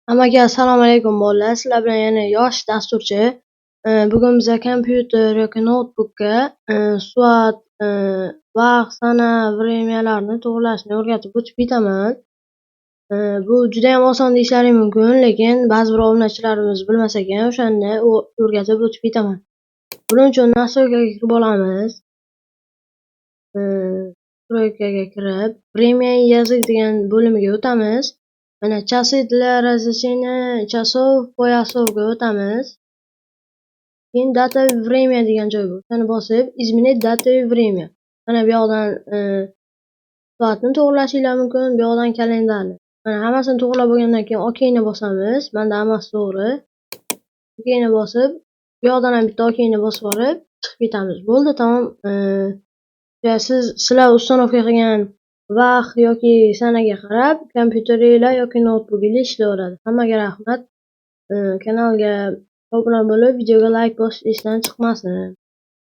Hammaga assalomu alaykum, bolalar. Sizlar bilan yana yosh dasturchi. Bugun biza kompyuter yoki noutbukka soat, vaqt, sana, время larni to'g'rilashni o'rgatib o'tib ketaman. Bu judayam oson deyishlaring mumkin, lekin ba'zi bir obunachilarimiz bilmas ekan, o'shani o'rgatib o'tib ketaman. Buning uchun настройка ga kirib olamiz. Настройка ga kirib, "Время и язык" degan bo'limiga o'tamiz. Mana, "Часы для различения часов поясов" ga o'tamiz. Keyin "Дата время" degan joy bor. O'shani bosib, "Изменить дату и время". Mana bu yoqdan soatni to'g'rilashinglar mumkin, bu yoqdan kalendarni. Mana, hammasini to'g'rilab bo'lgandan keyin "Okey" ni bosamiz. Menda hammasi to'g'ri. "Okey" ni bosib, bu yoqdan ham bitta "Okey" ni bosib yuborib, chiqib ketamiz. Bo'ldi, tamom. Sizlar установка qilgan vaqt yoki sanaga qarab kompyuteringlar yoki noutbukinglar ishlayveradi. Hammaga rahmat. Kanalga obuna bo'lib, videoga layk bosish esdan chiqmasin.